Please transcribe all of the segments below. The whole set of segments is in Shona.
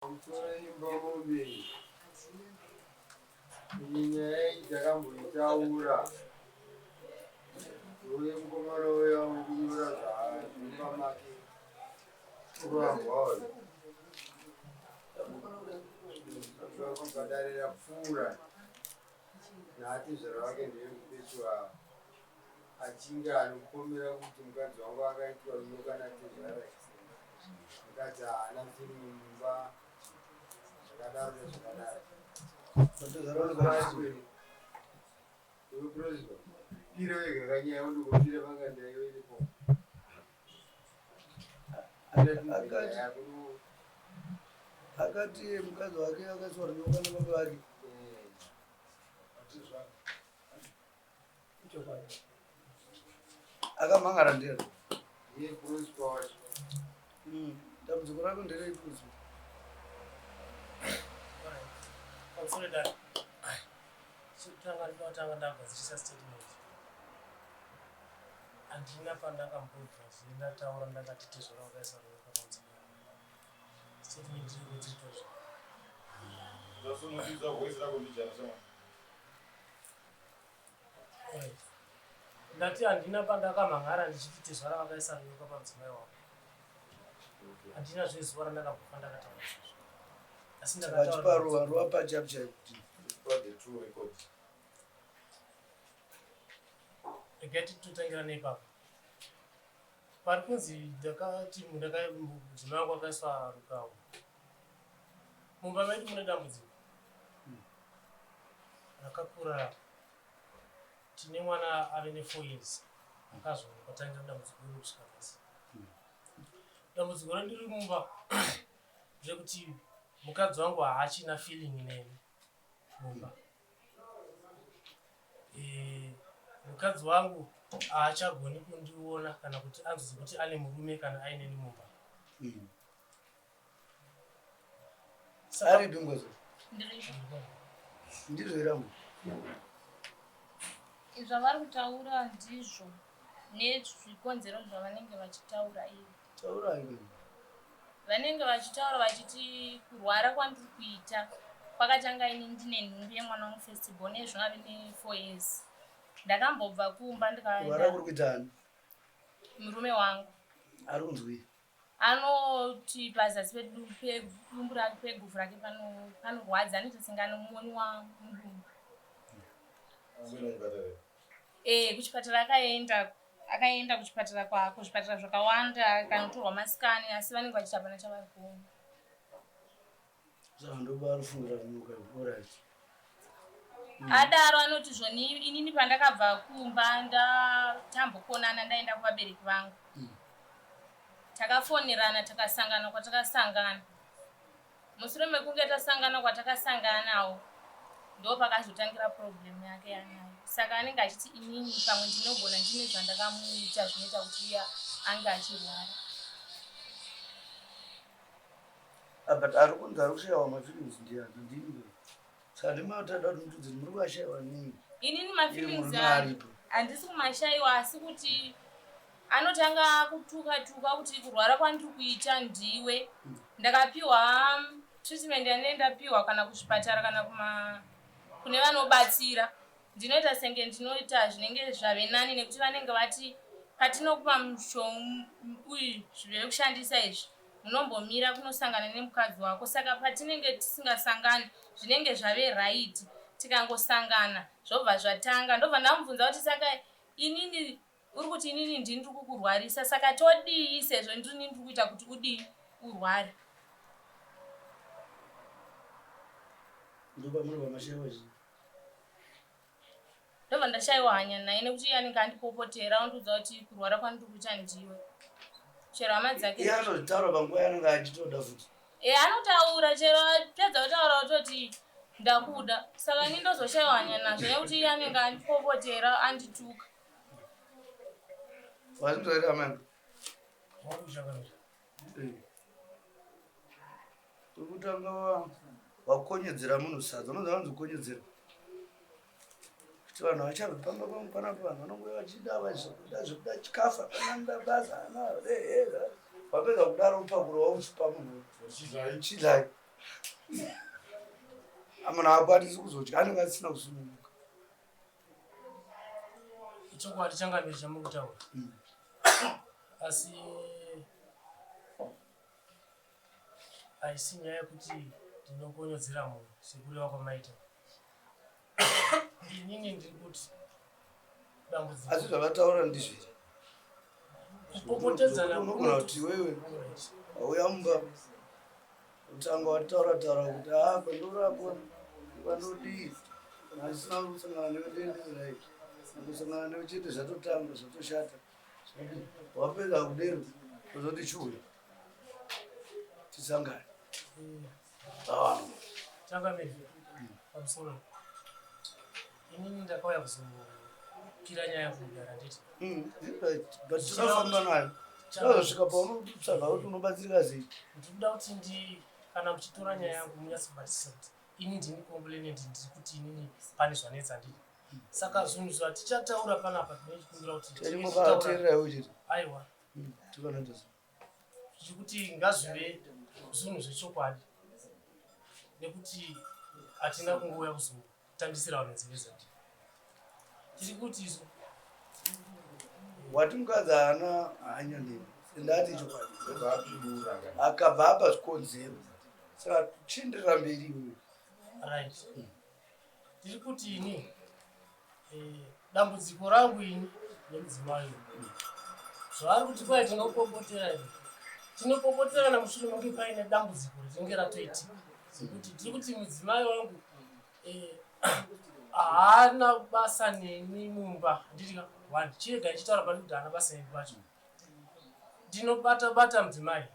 Pamusoro imba mombe iyi. Iyi nyaya iyi takamboitaura. Uye mukomana uya wokunyora zvaari mumba make. Kurambwa uyu. Kubva dare rapfuura. Naatezvara vake ndeyekupeswa achinge anopomera kuti mukadzi wangu akaitwa runyoka natezvara. Mukadzi haana firimu mumba zvakadaro nezvakadaro. Iwe Prosper, pira wega kanyaya undikopira panga ndaiwe iripo. Akati mukadzi wake akaiswa runyoka nababa vake. Akamhangara ndero. Iye Prosper wacho. Dambudziko rako nderei Prosper? Pamusoro dare. Chekutanga ndinotanga ndagadzirisa statement. Handina pandakambobva zve ndataura ndakati tezvara wakaisa ruoko pamudzimai wangu. Statement iri kudzitwa zve. Ndasunungidza voice rako mbijana sema. Right. Ndati handina pandakamhan'ara ndichiti tezvara vakaisa runyoka pamudzimai wangu. Handina zvezuva randakambobva ndakataura izvozvo. Asi ndakataura Vachipa ruva ruva pachapo chaipo. Got the true record. Regai titotangira neipapo. Pari kunzi ndakati mudzimai wangu akaiswa rukawo. Mumba medu mune dambudziko rakakura. Tine mwana ave ne4 years akazvarwa patangira dambudziko iri kusvika nhasi. Dambudziko randiri mumba nderekuti mukadzi wangu haachina feeling neni mumba. Mukadzi wangu haachagoni kundiona kana kuti anzwe kuti ane murume kana aineni mumba. Aripi ngozi? Ndizvo here amwe? Zvavari kutaura ndizvo nezvikonzero zvavanenge vachitaura ivo. Taurai kani. Vanenge vachitaura vachiti kurwara kwandiri kuita kwakatanga ini ndine nhumbu yemwana wangu first born ezvino ave ne4 years. Ndakambobva kumba Kurwara ndikaenda kuri kuita ani? murume wangu. Ari kunzwii? Anoti pazasi pedumbu rake peguvhu rake panorwadza anoita senge anomonwa mudumbu. Kuchipatara akaenda akaenda kuchipatara kwako zvipatara zvakawanda akanotorwa masikani asi vanenge vachiti hapana chavari kuona. Saka ndobarufungira runyoka alright. Adaro anoti zvoni inini pandakabva kumba ndatambokonana ndaenda kuvabereki vangu. Takafonerana takasangana kwatakasangana. Mushure mekunge tasangana kwatakasanganawo ndo pakazotangira problem yake yanayo. Saka anenge achiti inini pamwe ndinogona ndine zvandakamuita zvinoita kuti iye ange achirwara. Ah, but ari kunzi ari kushaiwa mafeelings ndiani ndini. Saka ndimatada kuti mutudzi muri kuashaiwa nei? Inini mafeelings Murume aripo. Handisi kumashaiwa asi kuti anotanga kutuka tuka kuti kurwara kwandiri kuita ndiwe. Ndakapiwa treatment yandinenge ndapiwa kana kuzvipatara kana kuma kune vanobatsira. Ndinoita senge ndinoita zvinenge zvave nani nekuti vanenge vati patinokupa mushonga uyu zvekushandisa izvi munombomira kunosangana nemukadzi wako saka patinenge tisingasangani zvinenge zvave right tikangosangana zvobva zvatanga ndobva ndamubvunza kuti saka inini uri kuti inini ndini ndiri kukurwarisa saka todii sezvo ndirini ndiri kuita kuti udii urware. Ndopamunobva mashaiwa chii? Ndobva ndashaiwa hanya naye nekuti iye anenge andipopotera ondiudza kuti kurwara kwandiri kuita ndiwe. Chero hama dzake. Iye anozvitaura panguva yaanenge achitoda futi. Anotaura chero apedza kutaura ototi ndakuda. Saka ini ndozoshaiwa hanya nazvo nekuti iye anenge andipopotera andituka. Wazvinzwa here amai? Kutanga wakonyedzera munhu sadza, unoziva vanzi kukonyedzera kuti vanhu vachabva pamba pangu panapa vanhu vanongouya vachida vachida zvekuda chikafu hapana anoda basa ana wapedza kudaro upakura wauchipa munhu chidlai. Munhu haakwanisi kuzodya, anenge asina kusununguka. Ichokwadi changamire chamuri kutaura. Asi haisi nyaya yekuti ndinokonyodzera munhu sekureva kwamaita. Inini ndiri kuti dambudziko. Asi zvavataura ndizvo here? Kupopotedzana Unogona kuti iwewe wauya mumba kutanga wataura taura kuti haa kwandorapwa kwandodii kana asina kusangana newe ndendirai kusangana newe chete zvatotanga zvatoshata wapedza kudero tozoti chiuya tisangane Changamire, pamusoro inini ndakauya kuzopira nyaya kudara nditi but tinofamba nayo tinozosvika paunotsvaga kuti unobatsirika sei. Ndikuda kuti ndi kana muchitora nyaya yangu munyatsobatisisa kuti ini ndini complainant, ndiri kuti inini pane zvanetsa ndini. Saka zvinhu zvatichataura panapa tinochikumbira kuti Tichimbokateerera iwe chete. Aiwa. Tikanoita sei? Tichikuti ngazvive zvinhu zvechokwadi nekuti hatina kungouya kuzotambisira vanhu nzeve zati. Tiri kuti isu Wati mukadzi haana hanya nemi. Ndati chokwadi. Akabva apa zvikonzero. Saka chienderera mberi iwewe. Right. Tiri kuti ini dambudziko rangu ini nemudzimai uyu. Zvaari kuti kwai tinopopotera ini. Tinopopoterana mushure mekunge paine dambudziko rinenge ratoitika. Sekuti tiri kuti mudzimai wangu haana basa neni mumba. Handiti ka? One, chirega ndichitaura pane kuti haana basa neni pacho. Ndinobata bata mudzimai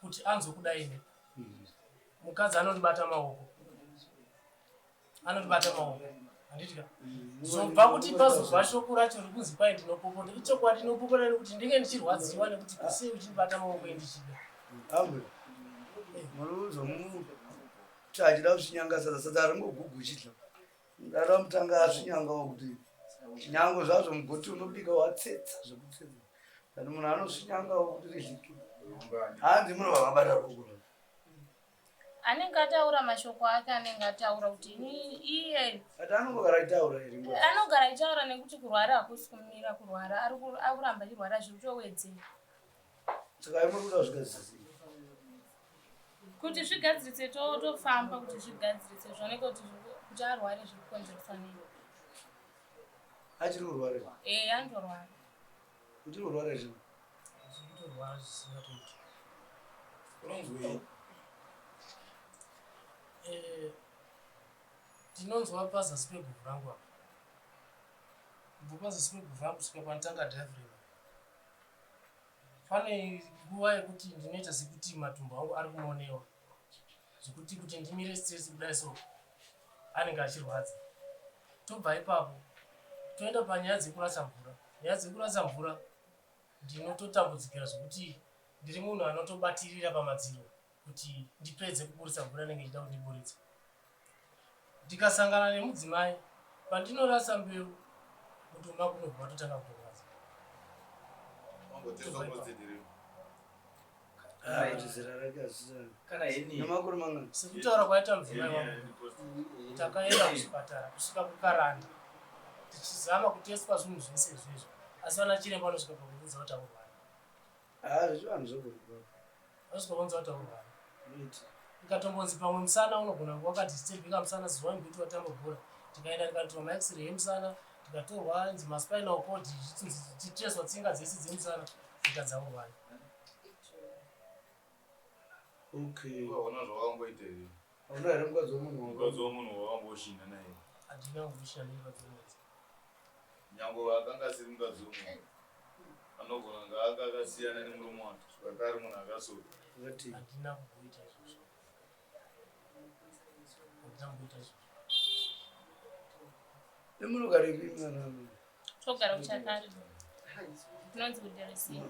kuti anzwe kudai ini. Mukadzi anondibata maoko. Anondibata maoko. Handiti ka? Zobva kuti pazobva shoko racho rikunzi kwai ndinopopota. Ichokwadi ndinopopota nekuti ndinge ndichirwadziwa nekuti kusei uchindibata maoko endichida. Amwe. Munozomuti achida kusvinyanga sadza, sadza haringogugu uchidya. Ndada mutanga asvinyangawo kuti chinyango zvazvo mugoti unobika watsetsa zvekutsetsa. But munhu anosvinyangawo kuti rizvike. Hanzi munobva mabata ruoko rwake. Anenge ataura mashoko ake, anenge ataura kuti iye Ati anongogara achitaura here nguva? Anogara achitaura nekuti kurwara hakusi kumira kurwara, ari kuramba achirwara zviri kutowedzera. Saka muri kuda zvigadzirisa sei? Kuti zvigadzirise tofamba kuti zvigadzirise zvioneke kuti kuti arware zviri kukonzeresa nei. Achiri kurwara here? Anotorwara. Uchiri kurwara here? Zviri kutorwara zvisingatoiti. Unonzwei? Ndinonzwa pazasi peguvhu rangu apa. Kubva pazasi peguvhu rangu kusvika panotanga diaphragm. Pane nguva yekuti ndinoita sekuti matumbu angu ari kumonewa. Zvekuti kuti ndimire stress kudai so anenge achirwadza. Tobva ipapo toenda panyaya dzekurasa mvura. Nyaya dzekurasa mvura ndinototambudzikira zvekuti ndiri munhu anotobatirira pamadziro kuti ndipedze kuburitsa mvura inenge ichida kundiburitsa. Ndikasangana nemudzimai pandinorasa mbeu mutumbu mangu unobva watotanga kutorwadza. Wamboteswa prostate here? Ah, zera rake hazvisina. Kana ini. Nemakore mangani? Sekutaura kwaita mudzimai wangu, takaenda kuchipatara kusvika kuKaranda tichizama kutestwa zvinhu zvese izvizvo, asi vana chiremba vanosvika pakuudza kuti aurwari. Ah, zvechivanhu zvogona. Vanosvika pakuudza kuti aurwari. Ikatombonzi pamwe musana unogona kuva wakadisturbika musana zuva rimwe watamba bhora. Tikaenda tikatorwa ma-x-ray emusana, tikatorwa inzi ma-spinal cord, tichiteswa tsinga dzese dzemusana dzikadzaurwari. Okay. Ukaona zvawakamboita here? Hauna here mukadzi wemunhu wako? Mukadzi wemunhu wawamboshinha naye. Handina kumboshinha nemukadzi wemunhu. Nyangwe akanga asiri mukadzi wemunhu. Anogona kunge anga akasiyana nemurume wake. Aka ari munhu akasoka. Vakati. Handina kumboita izvozvo. Handina kumboita izvozvo. Nemunogarepi mwana wangu? Togara kuChakari. Tinonzi kuDeresini.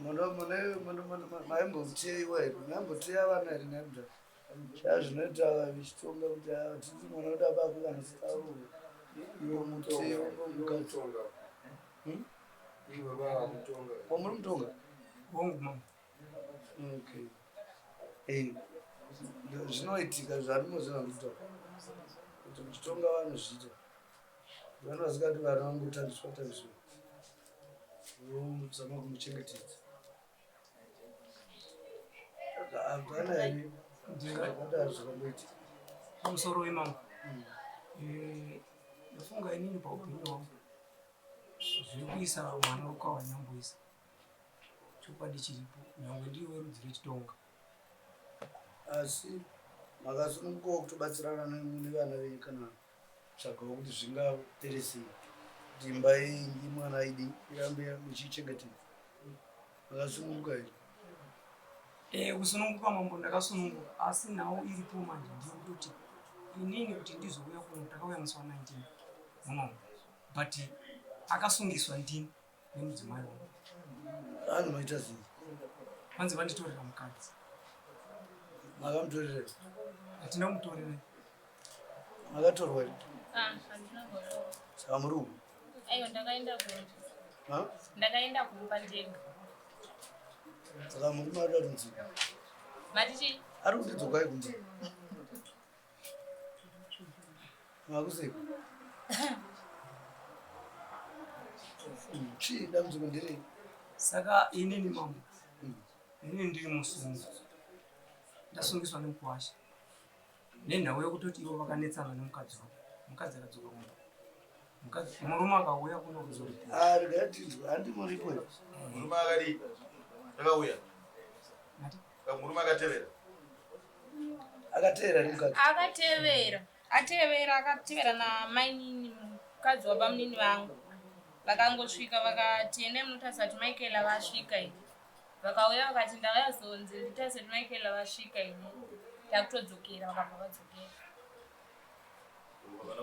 Maimboteyiwa here? Maimboteya vana here nhai mudhara? Shaa zvinoita vichitonga kuti titi mwana wedu abakwe kana sitaurwe. Iwe muteyi mukadzi. Iwe baba mutonga. Wamuri mutonga? Hongu mama. Okay. Eh, zvinoitika zvandinoziva ndikutaura kuti muchitonga vanozviita vana vasikati vana vangotambiswa tambiswa vozama kumuchengetedza hapana here zvakadaro zvakamboitika pamusoro wemambo hmm. eh, ndafunga inini paupenyu hwangu zviri kuisa mwana rukawa nyamboisa Chokwadi chiripo nyangwe ndiwe werudzi rwechitonga. Asi makasunungukawo kutobatsirana nevana venyu kana kutsvagawo kuti zvingapere sei kuti imba yenyu mwana idi irambe muchiichengetedza. Makasununguka here? Eh, kusununguka mambo ndakasununguka asi nhau iripo manje ndiyo kutoti inini kuti ndizouya kuno takauya musi wa 19 munomu but akasungiswa ndini nemudzimai wangu. Vanhu maita sei? Vanzi vanditorera mukadzi. Makamutorera? Hatina kumutorera. Makatorwa here? Ah, handina kutorwa. Saka muri uku? Aiwa, ndakaenda kumba. Ndakaenda kumba ndega. Saka murume ari kuti nzika? Mati chii? Ari kuti dzokai kumba. Makuseka. Chii dambudziko nderei? Saka inini mambo, inini ndiri musungwa, ndasungiswa nemukwasha nenhau yekutoti ivo vakanetsana nemukadzi wavo, mukadzi akadzoka kumba, mukadzi murume akauya kuno kuzoripira. Ah, regai tinzwe, handi muripo here? Murume akadii? Akauya. Mati? Murume akatevera. Akatevera nemukadzi. Akatevera. Atevera akatevera namainini mukadzi wabamunini vangu. Vakangosvika vakati endai munotarisa kuti Michael vasvika here. Vakauya vakati ndauya zonzi nditarise kuti Michael vasvika here. Takutodzokera vakabva vadzokera.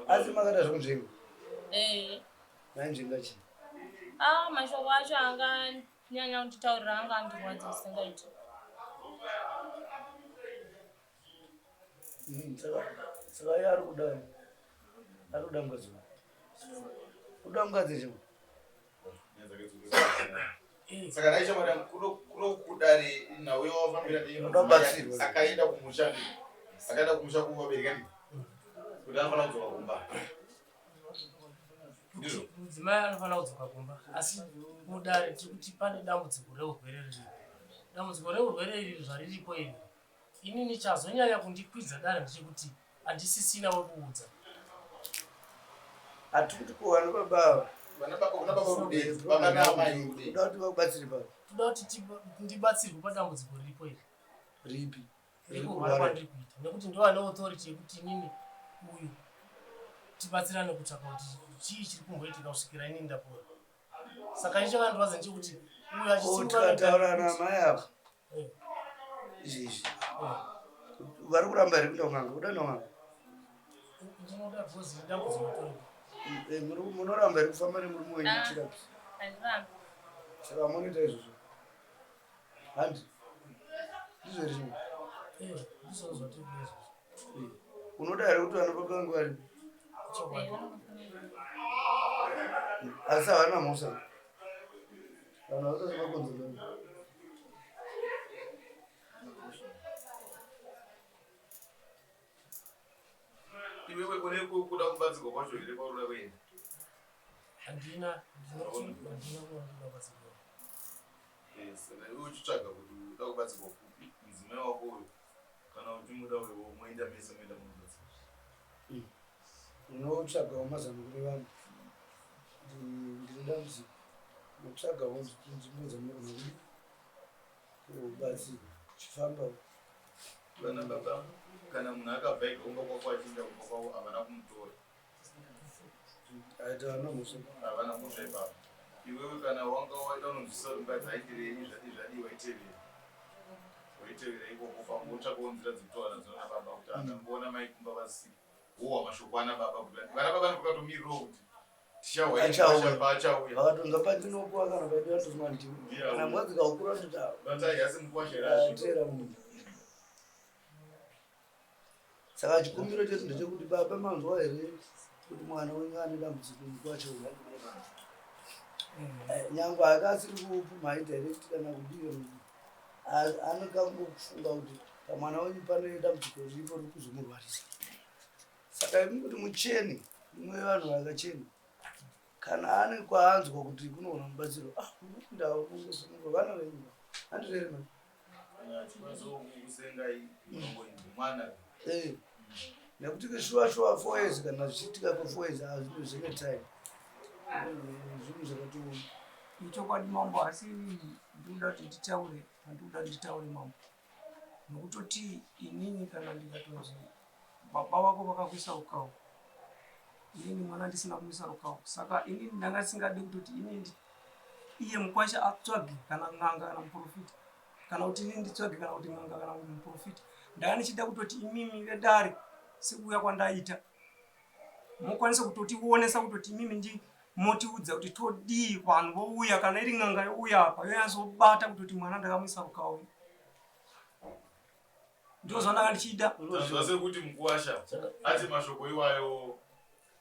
Asi makaita zvekunzvenga? Eh. Mainzvenga chii? Ah, mashoko acho anga nyanya kunditaurira anga andirwadza zvisingaiti. Hmm, saka iye ari kuda ari kuda mukadzi kuda mukadzi chimwe saka dai shamwari kuno kudare nhau yawafambira akaenda kumusha akaenda kumusha kuvabereka ndi kuti anofanira kudzoka kumba ndizvo mudzimai anofanira kudzoka kumba asi mudare tiri kuti pane dambudziko reurwere riripo dambudziko reurwere iri zvariripo iri inini chazonyanya kundikwidza dare ndechekuti handisisina wekuudza hatikuti ko vana baba ava vana baba kuna baba rudei baba naamai rudei kuda kuti vakubatsire baba toda kuti ndibatsirwe padambudziko riripo iri ripi rekurwara kwandiri kuita nekuti ndovane authority yekuti inini uyu tibatsirane kutsvaka kuti chii chiri kumboitika kusvikira inini ndapora saka icho chakandirwadza ndechekuti uyu achitikataura namai ava eh. izvezvi eh. vari kuramba here kuenda kun'anga kuda non'anga ndinoda bhozi dambudziko eh, munoramba here kufamba nemurume wenyu ah, chirapisi saka munoita izvozvo handi ndizvo here chimwe eh, ndizvo zvatiri kuda izvozvo eh, unoda here kuti vana baba vangu varipo asi havana mhosva vanhu vasati vakonzerana Iwewe kune kuda kubatsirwa kwacho here kwauri kuda kuenda? Handina, handina kuda kubatsirwa. Yes, saka iwe uchitsvaga kuti uda kubatsirwa kupi, mudzimai wako uyu kana uchimuda uyu moenda mese moenda munobatsirwa. Hmm. Unotsvagawo mazano kune vanhu kuti ndine dambudziko, unotsvagawo nzvimbo dzamunogona kudii kubatsirwa uchifambawo. Vana baba kana munhu akabva ega kumba kwako achienda kumba kwavo havana kumutora. Aita havana mhosva. Havana mhosva ipapo. Iwewe kana wanga waita unonzwisisa kuti mukadzi aitirei zvadii zvadii waitevera. Waitevera ikoko pamwe wotsvakawo nzira dzekutaura nadzo nana baba kuti akangoona mai kumba vasiri. Wowa mashoko ana baba kuti vana baba ndokatomirirawo kuti tichauya vakatonza pandinopuwa kana paidiwa tofunga ndimi kana mbwa dzikaukura totaatera munhu saka chikumbiro chedu ndechekuti baba manzwa here kuti mwana wenyu ane dambudziko mukwacho eh, nyangwe aka asiri kupumhai direct kana kudii anokangofunga kuti Pamwana wenyu pane dambudziko riripo riri kuzomurwarisa. Saka imi kuti muchene, imwe vanhu vakachena. Kana ane kwaanzwa kuti kunoona mubatsiro, ah, unopindawo unongosununguka vana venyu. Handizvo here mani? Eh, nekuti shuwa shuwa 4 years kana zvichiitika ko 4 years hazvino zvine time. Zvinhu zvakatooma. Ichokwadi mambo asi ndinoda kuti nditaure pandinoda kuti nditaure mambo. Nokutoti inini kana ndikatonzi baba vako vakakuisa rukawo inini mwana ndisina kumuisa rukawo saka inini ndanga ndisingadi kutoti inini iye mukwasha atsvage kana n'anga kana muprofita kana kuti inini nditsvage kana kuti n'anga kana kuti muprofita ndanga ndichida kutoti imimi vedare sekuuya kwandaita mokwanisa kutotionesa kutoti imimi ndi motiudza kuti todii vanhu vouya kana iri n'anga youya apa yoyazobata kutoti mwana ndakamuisa rukawo ndizvo zvandanga ndichida Tanzwa sekuti mukuwasha ati mashoko iwayo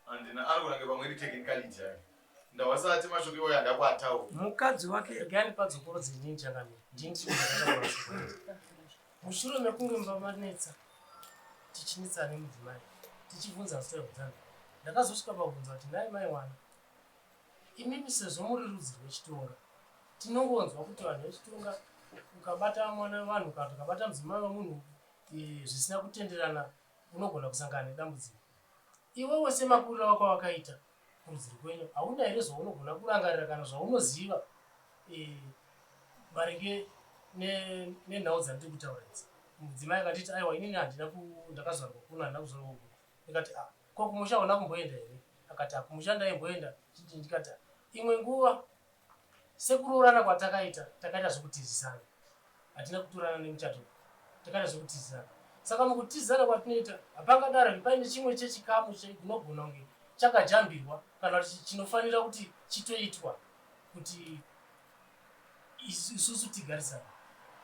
handina anogona kunge pamwe iri technicality yake ndawasa ati mashoko iwayo handakuataura mukadzi wake Regai ndipadzokorodze inini changamire ndini ndiri ndakataura mashoko aya. Mushure mekunge mumba manetsa tichinetsana nemudzimai tichibvunza zita ndakazosvika pakubvunza kuti nhai mai mwana imimi sezvo muri rudzi rwechitonga tinongonzwa kuti vanhu vechitonga ukabata mwana wevanhu kana kuti ukabata mudzimai wemunhu eh, zvisina kutenderana unogona kusangana nedambudziko iwewe semakuriro ako awakaita kurudzi rwenyu hauna here zvaunogona kurangarira kana zvaunoziva eh, maringe nenhau dzandiri kutaura idzi mudzimai akatiti aiwa inini handina ndakazvarwa kuno handina kuzvarwa kuno ndikati ah ko kumusha hauna kumboenda here akati ah kumusha ndaimboenda ndikati ah, imwe nguva sekuroorana kwatakaita takaita zvekutizisana hatina kutorana nemuchato takaita zvekutizana saka mukutizana kwatinoita hapangadaro paine chimwe chechikamu chinogona kunge chakajambirwa kana kuti chinofanira kuti chitoitwa kuti isusu tigarisana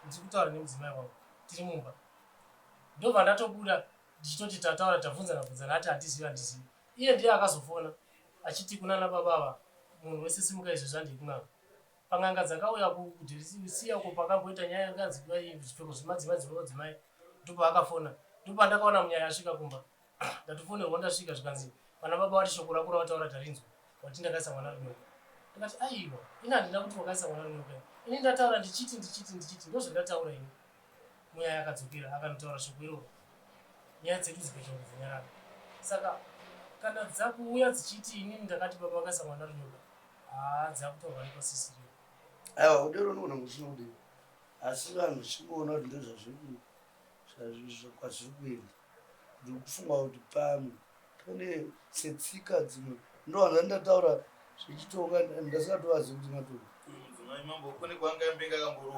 ndiri kutaura nemudzimai wangu tiri mumba ndobva ndatobuda ndichitoti tataura tabvunzana bvunzana ati handizivi handizivi iye ndiye akazofona achiti kunana baba ava munhu wese simuka izvo zvandii kun'anga pan'anga dzakauya kudhirisiya uko pakamboita nyaya yakanzi zvipfeko zvemadzimai dzemadzimai ndopaakafona ndopandakaona munyaya asvika kumba ndatofonerwa ndasvika zvikanzi vana baba vati shoko rako rawataura tarinzwa wati ndakaisa mwana runyoka ndikati aiwa ini handina kuti wakaisa mwana runyoka ini ndataura ndichiti ndichiti ndichiti ndozvandataura ini mweya yakadzokera akanotaura shoko iroro nyaya dzedu dzikaita kunge dzanyarara saka kana dzakuuya dzichiti inini ndakati baba vakaisa mwana runyoka haa dzakutorwa nepasisiriyo aiwa kudero unoona kusina kudii asi vanhu chingoona kuti ndozvazviri kwazviri kuenda ndiri kufunga kuti pamwe pane setsika dzimwe ndowanza ndataura zvechitonga ndasingatovazivi kuti matonga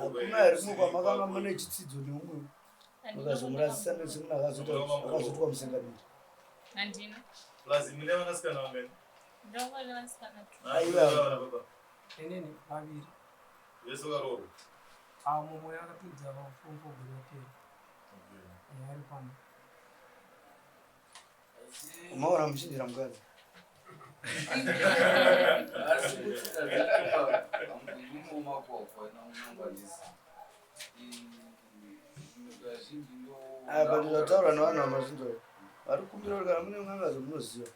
hakuna here kumwe kwamakanga mune chitsidzo neumwe makazomurasisa nesemunhu akazoitwa musengamiri handina Plus mune vanasikana vangani? ndongone vasikana tu Aiwa. Baba. Inini vaviri. Vese vakaroorwa. Ah, mumwe akapedza form four gore rapera. Okay. Eh, ari pano. Umaona muchinjira mukadzi. Asi kuti ndazvifunga pamubvunzo wako waina unongwarisa. Kazhinji ndo Apa ndinotaura nevanhu vamazvinzwa. Vari kukumbira kuti kana mune n'anga dzamunoziva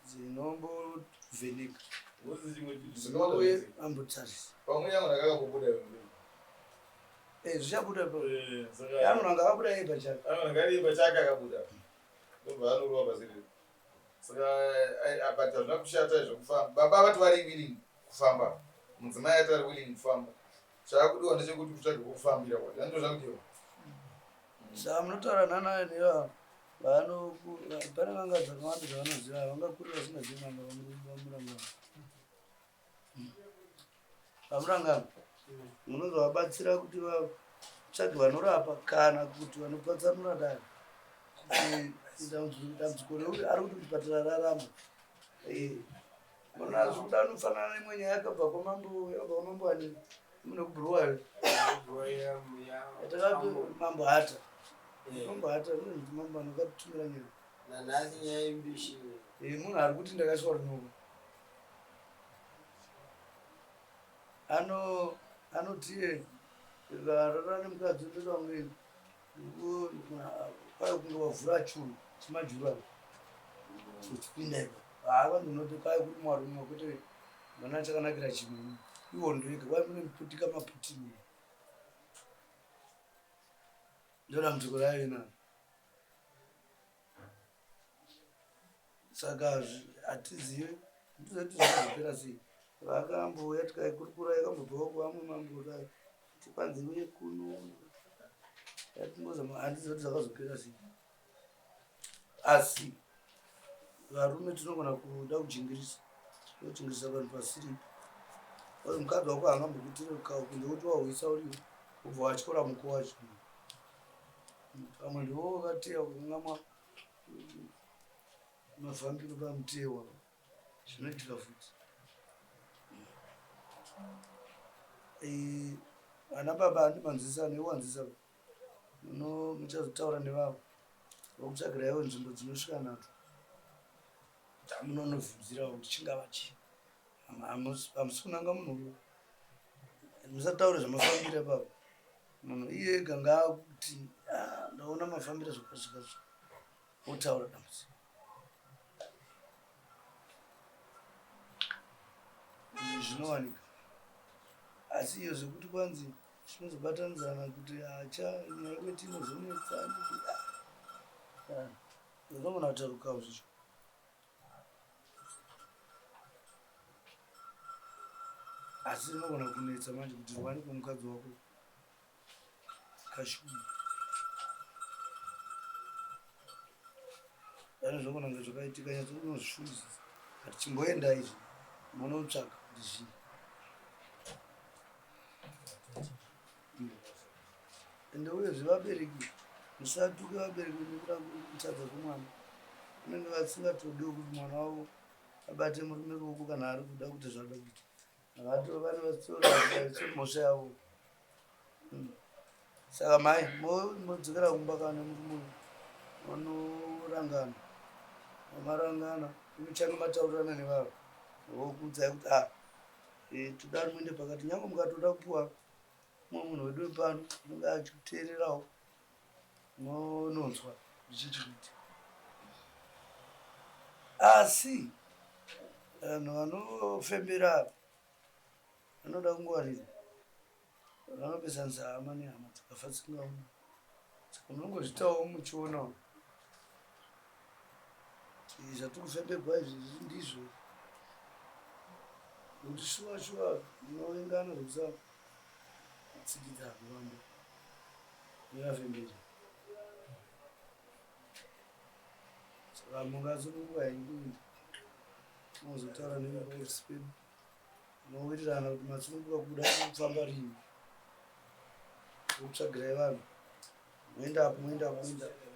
dzinombovheneka dzingauye ambotarisa. Pamwe yangu ndakakambobuda iwe. Eh, zvichabuda pa. Eh, saka Anonanga akabuda iye pachake. anonanga ari pachake akabuda. Ndobva anorova pasi riri. Saka but hazvina kushata zvekufamba. Baba vati vari willing kufamba. Mudzimai ati ari willing kufamba. Chaakudiwa ndechekuti kutsvage kwekufambira kwacho. Ndizvo zvakudiwa. Saka munotaura nana neva vano pane n'anga dzakawanda dzavanoziva vangakure vasingazivi n'anga vamurangano. Vamurangano munozovabatsira kuti vatsvage vanorapa kana kuti vanopatsanura dare. Kuti dambudziko reuri ari kuti kuchipatara raramba. Eh, Mona zvikuda anofanana neimwe nyaya yakabva kwamambo yakabva kwamambo ani mune kubhuruwayo. Yatakapi mambo hata. Mambo hata munhu mambo anokatitumira nyaya. Nanhasi nyaya imbishi. Eh, munhu ari kuti ndakaiswa runyoka. Ano anoti iye akarara nemukadzi ndoda kunge Kwai kunge wavhura churu chimajura uchipinda ipa. Haa vanhu unoti kwai kuri mwarumwa kwete mwana chakanakira chimwe. Ihondo yega kwai mune miputika maputini. Ndodambudziko raive naro. Saka hatizive ndizoti zvakazopera sei. Vakambouya tikaikurukura yakambobvawo kuvamwe mambo kuti kwanzi uye kuno yatimbozama handizive kuti zvakazopera sei. Asi varume tinogona kuda kujingirisa kujingirisa vanhu pasiripo. Mukadzi wako haangambokuitire rukawo kunze kuti wahwisa uriwo ubva watyora muko wacho. Pamwe ndiwo wakateya kukangamwa mafambiro pamutewa zvinoitika futi. Eh, ana baba handimanzwisisa newanzisa muno muchazotaura nevavo vokutsvagiraiwo nzvimbo dzinosvika nadzo dzamunonovhunzirawo kuti chingava chii. Hamusi kunanga munhu uyo musataure zvamafambira ipapo. Munhu iye ega ngaakuti ah, ndaona mafambiro zvakazvakazvo otaura dambudziko. Izvi zvinowanika asi iyo zvekuti kwanzi zvinozobatanidzana kuti hacha nyaya yekuti inozonetsa ah, zvinogona kutarukawo zvicho. Asi zvinogona kunetsa manje kuti uwanikwe mukadzi wako kashuma. Dani zvinogona kunge zvakaitika nyatso unozvifungisisa. But chimboenda izvi munotsvaga kuti zvii. Ende uyezve vabereki musatuke vabereki nekuda kutadza kwemwana. Vanenge vasingatodiwo kuti mwana wavo abate murume ruoko kana ari kuda kuita zvaada kuita. Vane vasiri mhosva yavo. Saka mai modzokera kumba kana murume uyu monorangana. Mamarangana muchange mataurirana nevavo vokuudzai kuti ah toda muende pakati nyange mukatoda kupuwa mumwe munhu wedu wepano anenge achikuteererawo unonzwa zvichiti kuti asi vanhu vanofembera vanoda kungwarirwa vanopesanisa hama nehama dzakafa dzisingaoni saka munongozvitawo muchionawo zvatiri kufembegwa izvi ndizvo nekuti shuwa shuwa munovengana zvekusatsikidza kuvamba nevafemberi saka mungasununguka henyu kuinda mozotaura nevepaofisi pedu mowirirana kuti masununguka kuda kufamba rini vokutsvagirai vanhu moenda apo moenda apo moenda apo.